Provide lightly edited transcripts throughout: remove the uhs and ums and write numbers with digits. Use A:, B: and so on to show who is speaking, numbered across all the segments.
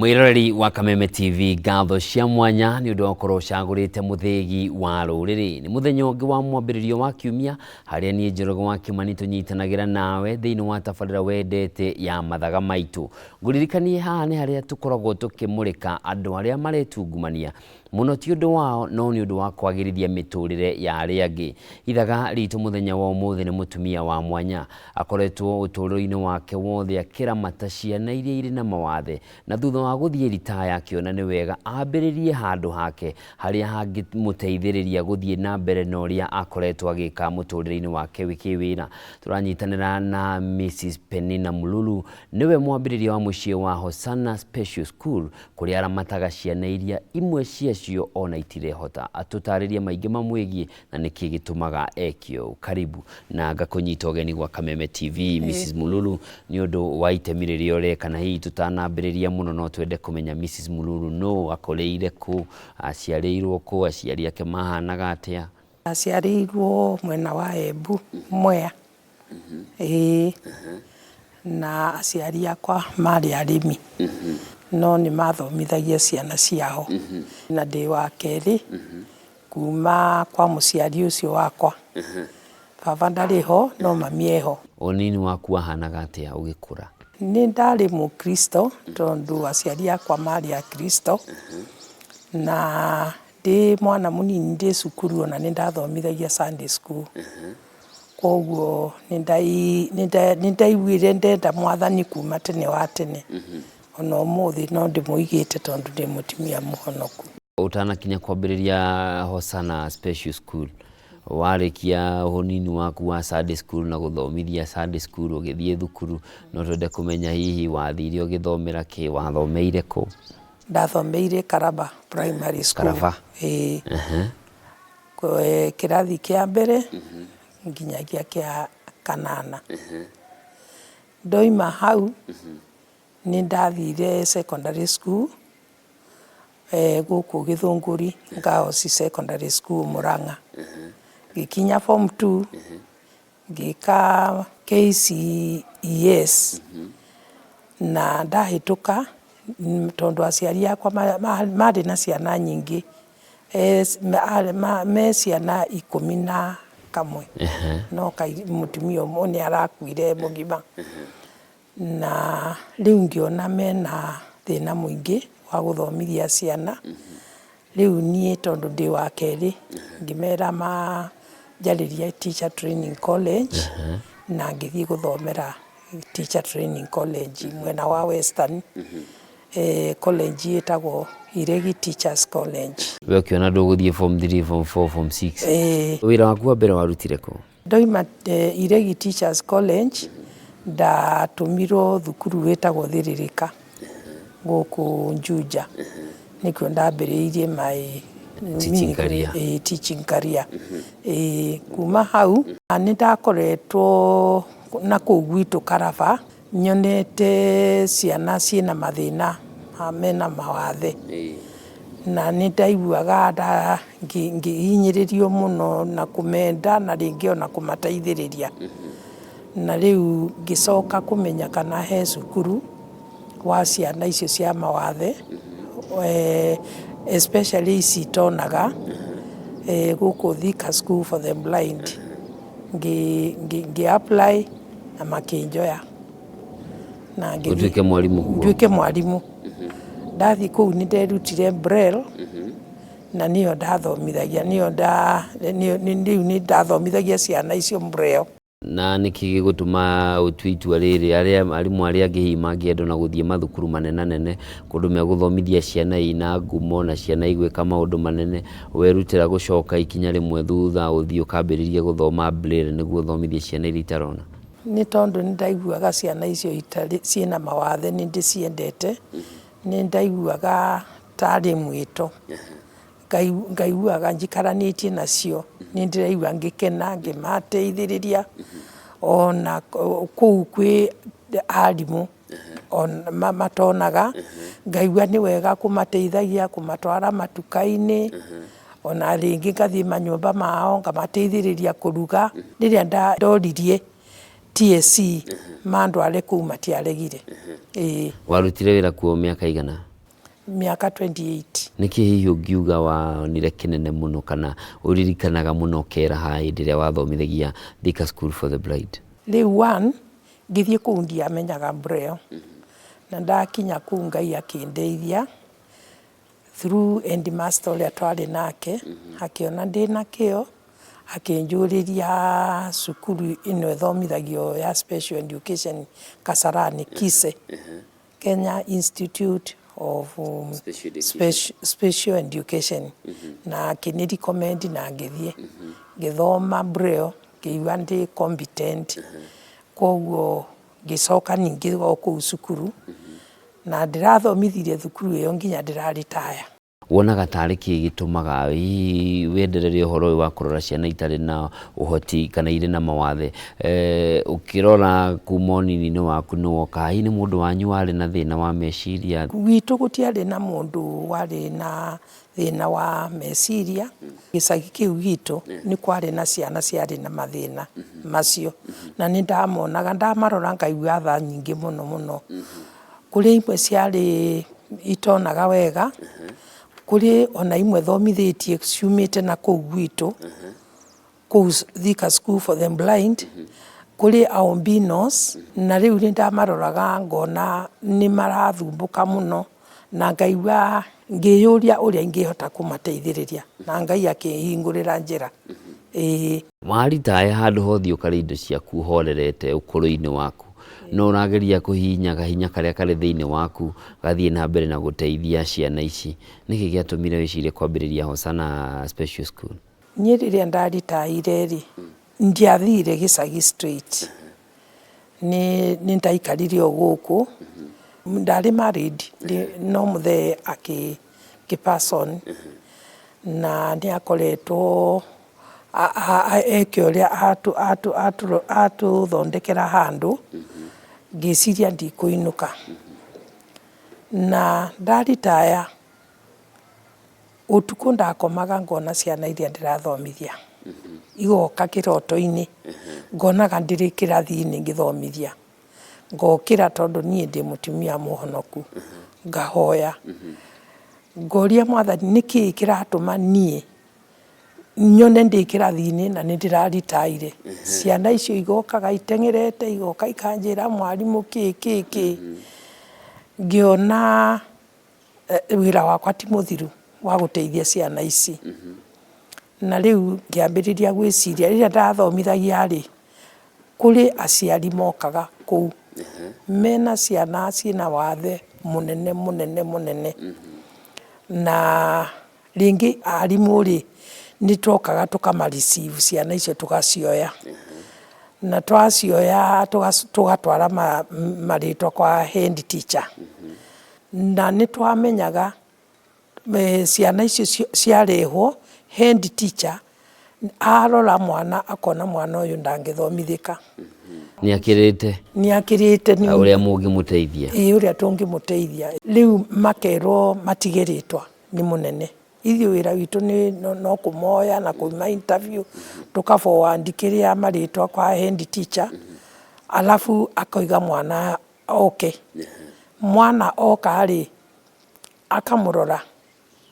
A: Mwĩroreri wa Kameme TV, ngatho cia mwanya nĩ ũndũ wa gũkorwo ũcagũrĩte mũthĩgi wa rũrĩrĩ. Nĩ mũthenya ũngĩ wa mwambĩrĩrio wa kiumia harĩa niĩ Njoroge wa Kĩmani tũnyitanagĩra nawe thĩinĩ wa tabarĩra wendete ya Mathaga Maitũ. Ngũririkanie haha nĩ harĩa tũkoragwo tũkĩmũrĩka andũ arĩa maretungumania mũno ti ũndũ wao no nĩ ũndũ wa kwagĩrithia mĩtũrĩre ya arĩa angĩ. Ithaga ritũ mũthenya wa ũmũthĩ nĩ mũtumia wa mwanya. Akoretwo ũtũũro-inĩ wake wothe akĩramata ciana iria irĩ na mawathe na thutha wa gũthiĩ ritaya akĩona nĩ wega ambĩrĩrie handũ hake harĩa hangĩmũteithĩrĩria gũthiĩ na mbere na ũrĩa akoretwo agĩka mũtũrĩre-inĩ wake kĩwĩra. Tũranyitanĩra na Mrs Penina Mululu, nĩwe mwambĩrĩria wa mũciĩ wa Hosanna Special School kũrĩa aramataga ciana iria imwe ciacio ona itirehota. Atũtarĩrie maingĩ mamwĩgiĩ na nĩkĩ gĩtũmaga eke ũũ. Karibu na ngakũnyita ũgeni gwa Kameme TV, Mrs Mululu, nĩ ũndũ wa itemi rĩrĩa ũreka, na hihi tũtanambĩrĩria mũno no twende kũmenya Mrs Mululu nũ, akũrĩire kũ, aciarĩirwo kũ, aciari ake mahanaga atĩa?
B: Aciarĩirwo mwena wa Embu, Mwea. Ĩĩ, na aciari akwa marĩ arĩmi, no nĩ mathomithagia ciana ciao. Na ndĩ wa kerĩ kuma kwa mũciari ũcio wakwa. Baba ndarĩ ho no mami eho.
A: Ũnini waku wahanaga atĩa ũgĩkũra?
B: Nĩ ndarĩ mũkristo tondũ aciari akwa marĩ akristo, na ndĩ mwana mũnini ndĩ cukuru ona nĩ ndathomithagia Sunday school. Koguo nĩ ndaiguire ndenda mwathani kuma tene wa tene. Ona ũmũthĩ no ndĩmũigĩte tondũ ndĩ mũtumia mũhonoku.
A: Ũtanakinya kwambĩrĩria Hosanna Special School, warĩkia ũnini waku wa Sunday school na gũthomithia Sunday school ũgĩthiĩ thukuru, no twende kũmenya hihi wathire ũgĩthomera kĩ, wathomeire kũ?
B: Ndathomeire Karaba Primary School.
A: Karaba?
B: Ĩĩ. Kĩrathi kĩa mbere nginyagia kĩa kanana. Ndoima hau nĩ ndathire secondary school gũkũ Gĩthũngũri Girls Secondary School Mũrang'a. Ngĩkinya form two ngĩka KCES na ndahĩtũka tondũ aciari akwa marĩ na ciana nyingĩ me ciana 11 no mũtumia ũmwe nĩ arakuire mũgima. Na rĩu ngĩona mena thĩna mũingĩ wa gũthomithia ciana, rĩu niĩ tondũ ndĩ wa kerĩ ngĩmera manjarĩrie Teacher Training College na ngĩthiĩ gũthomera Teacher Training College mwena wa Western, college ĩtagwo Iregi Teachers College.
A: We ũkĩona ndũgũthiĩ form 3, form 4, form 6. Wĩra waku wa mbere warutire kũ?
B: Ndoima Iregi Teachers College ndatũmirwo thukuru wĩtagwo Thĩrĩrĩka gũkũ Juja. Nĩkuo ndambĩrĩirie my
A: Teaching career.
B: Teaching career. Ĩĩ kuma hau nĩ ndakoretwo na kũu gwitũ Karaba Nyonete ciana ciĩna mathĩna mena mawathe, na nĩ ndaiguaga ngĩhinyĩrĩrio mũno na kũmenda na rĩngĩ ona kũmateithĩrĩria. Na rĩu ngĩcoka kũmenya kana he cukuru wa ciana icio cia mawathe, especially ici itonaga, gũkũ Thika School for the Blind. Ngĩ apply na makĩnjoya
A: na ngĩthiĩ Ũtuĩke mwarimũ kuo.
B: Nduĩke mwarimũ. Ndathiĩ kũu nĩ nderutire Braille na nĩyo ndathomithagia, nĩyo nda rĩu nĩ ndathomithagia ciana icio Braille.
A: Na nĩkĩ gĩgũtũma ũtue itua rĩrĩ? Arĩa arimũ arĩa angĩ hihi mangĩenda ona gũthiĩ mathukuru manenanene kũndũ megũthomithia ciana ina ngumo na ciana igwĩka maũndũ manene, werutĩra gũcoka ikinya rĩmwe thutha ũthiĩ ũkambĩrĩrie gũthoma Braille nĩguo ũthomithie ciana iria itarona?
B: Nĩ tondũ nĩ ndaiguaga ciana icio itarĩ, ciĩna mawathe nĩ ndĩciendete, nĩ ndaiguaga tarĩ mwĩto, ngaiguaga njikaranĩtie nacio, nĩ ndĩraigua ngĩkena ngĩmateithĩrĩria, ona kũu kwĩ arimũ matonaga, ngaigua nĩ wega kũmateithagia, kũmatwara matuka-inĩ, ona rĩngĩ ngathiĩ manyũmba mao ngamateithĩrĩria kũruga. Rĩrĩa ndoririe TSC mandware kũu matiaregire. Ĩĩ.
A: Warutire wĩra kuo mĩaka igana?
B: Mĩaka 28.
A: Nĩkĩ hihi ũngiuga wonire kĩnene mũno kana ũririkanaga mũno ũkeraha hĩndĩ ĩrĩa wathomithagia Thika School for the Blind?
B: Rĩu one, ngĩthiĩ kũu ndiamenyaga Braille. Na ndakinya kũu Ngai akĩndeithia through headmaster ũrĩa twarĩ nake, akĩona ndĩna kĩo, akĩnjũrĩria cukuru ĩno ĩthomithagio ya special education Kasarani, KISE, Kenya Institute of
A: Special Education.
B: Special Education, na akĩnĩ recommend na ngĩthiĩ ngĩthoma Braille, ngĩigua ndĩ competent. Koguo ngĩcoka ningĩ o kũu cukuru na ndĩrathomithirie thukuru ĩyo nginya ndĩraritaya.
A: Wonaga tarĩ kĩ gĩtũmaga hihi wenderere ũhoro ũyũ wa kũrora ciana itarĩ na ũhoti kana irĩ na mawathe? Ũkĩrora kuma ũnini-inĩ waku nĩ woka, hihi nĩ mũndũ wanyu warĩ na thĩna wa meciria?
B: Gwitũ gũtiarĩ na mũndũ warĩ na thĩna wa meciria. Gĩcagi kĩu gitũ nĩ kwarĩ na ciana ciarĩ na mathĩna macio, na nĩ ndamonaga, ndamarora ngaigua tha nyingĩ mũno mũno. Kũrĩ imwe ciarĩ itonaga wega, kũrĩ ona imwe thomithĩtie ciumĩte na kũu gwitũ, kũu Thika School for the Blind, kũrĩ albinos, na rĩu nĩ ndamaroraga ngona nĩ marathumbũka mũno, na ngaigua ngĩyũria ũrĩa ingĩhota kũmateithĩrĩria, na Ngai akĩhingũrĩra njĩra. Ĩĩ.
A: Waritaya handũ hothe ũkarĩa indo ciaku ũhorerete ũkũrũ-inĩ waku, no ũrageria kũhihinya kahinya karĩa karĩ thĩinĩ waku gathiĩ na mbere na gũteithia ciana ici. Nĩkĩ gĩatũmire wĩcirie kwambĩrĩria Hosanna Special School?
B: Niĩ rĩrĩa ndaritaire rĩ, ndiathire gĩcagi straight. Nĩ ndaikarire o gũkũ, ndarĩ married, no mũthee akĩ pass on, na nĩ akoretwo eke ũrĩa atũthondekera handũ, ngĩciria ndikũinũka. Na ndaritaya, ũtukũ ndakomaga ngona ciana iria ndĩrathomithia igoka kĩroto-inĩ, ngonaga ndĩrĩ kĩrathi-inĩ ngĩthomithia, ngokĩra tondũ niĩ ndĩ mũtumia mũhonoku, ngahoya, ngoria Mwathani nĩkĩĩ kĩratũma niĩ nyone ndĩ kĩrathi-inĩ na nĩ ndĩraritaire. Ciana icio igokaga iteng'erete, igoka ikanjĩra mwarimũ kĩ kĩ kĩ. Ngĩona wĩra wakwa ti mũthiru wa gũteithia ciana ici. Na rĩu ngĩambĩrĩria gwĩciria rĩrĩa ndathomithagia rĩ, kũrĩ aciari mokaga kũu mena ciana ciĩna wathe mũnene mũnene mũnene, na rĩngĩ arimũ rĩ, nĩ twokaga tũkama receive ciana icio tũgacioya, na twacioya tũgatwara marĩtwa kwa head teacher, na nĩ twamenyaga ciana icio ciarehwo, head teacher arora mwana akona mwana ũyũ ndangĩthomithĩka.
A: Nĩ akĩrĩte.
B: Nĩ akĩrĩte.
A: Ũrĩa mũngĩmũteithia.
B: Ĩĩ, ũrĩa tũngĩmũteithia. Rĩu makerwo matige rĩtwa nĩ mũnene. Ithuĩ wĩra witũ nĩ no kũmoya na kũma interview, tũka forward kĩrĩa marĩtwa kwa head teacher, alafu akoiga mwana oke. Mwana oka rĩ, akamũrora,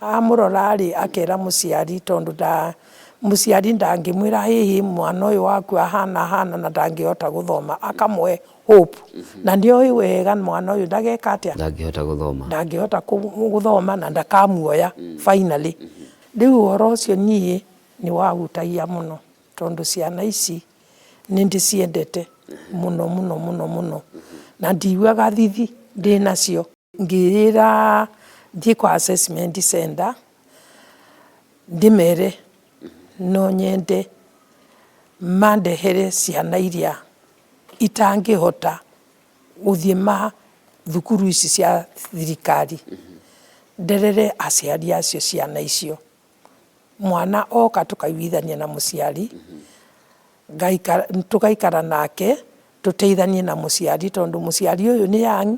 B: amũrora rĩ, akera mũciari, tondũ mũciari ndangĩmwĩra hihi mwana ũyũ waku ahana ahana na ndangĩhota gũthoma, akamũhe hope, na nĩoĩ wega mwana ũyũ ndageka atĩa,
A: ndangĩhota gũthoma,
B: ndangĩhota gũthoma na ndakamuoya finally. Rĩu ũhoro ũcio niĩ nĩ wahutagia mũno, tondũ ciana ici nĩ ndĩciendete mũno mũno mũno mũno, na ndiguaga thithi ndĩ nacio. Ngĩĩra thiĩ kwa assessment center ndĩmere no nyende mandehere ciana iria itangĩhota gũthiĩ ma thukuru ici cia thirikari, nderere aciari acio ciana icio. Mwana oka tũkaiguithania na mũciari, tũgaikara nake tũteithanie na mũciari, tondũ mũciari ũyũ nĩ young,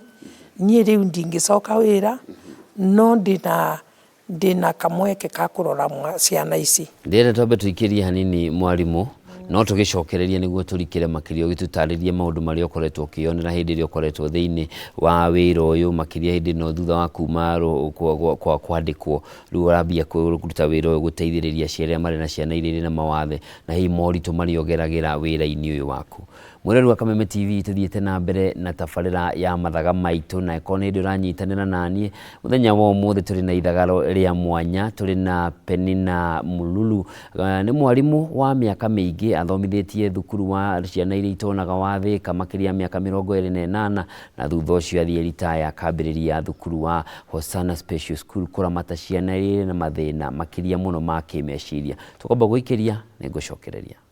B: niĩ rĩu ndingĩcoka wĩra, no ndĩna kamweke ka kũrora ciana ici.
A: Ndĩrenda twambe tũikĩrie hanini mwarimũ, No tũgĩcokererie nĩguo tũrikĩre makĩria ũgĩtũtarĩrie maũndũ marĩa ũkoretwo ũkĩyonera hĩndĩ ĩrĩa ũkoretwo thĩinĩ wa wĩra ũyũ, makĩria hĩndĩ ĩno thutha wa kuma kwa kwandĩkwo, rĩu ũrambia kũruta wĩra ũyũ gũteithĩrĩria aciari arĩa marĩ na ciana iria irĩ na mawathe, na hihi moritũ marĩa ũgeragĩra wĩra-inĩ ũyũ waku. Mwĩroreri wa Kameme TV, tũthiĩte na mbere na tabarĩra ya mathaga maitũ, na ĩkorwo nĩ hĩndĩ ũranyitanĩra naniĩ, mũthenya wa ũmũthĩ tũrĩ na ithagaro rĩa mwanya, tũrĩ na Penina Mululu. Nĩ mwarimũ wa mĩaka mĩingĩ, athomithĩtie thukuru wa ciana iria itonaga wa Thĩka makĩria ya mĩaka 28, na thutha ũcio athiĩ ritaya akambĩrĩria thukuru wa Hosanna Special School kũramata ciana iria irĩ na mathĩna makĩria mũno ma kĩmeciria. Tũkwamba gũikĩria, nĩngũcokereria.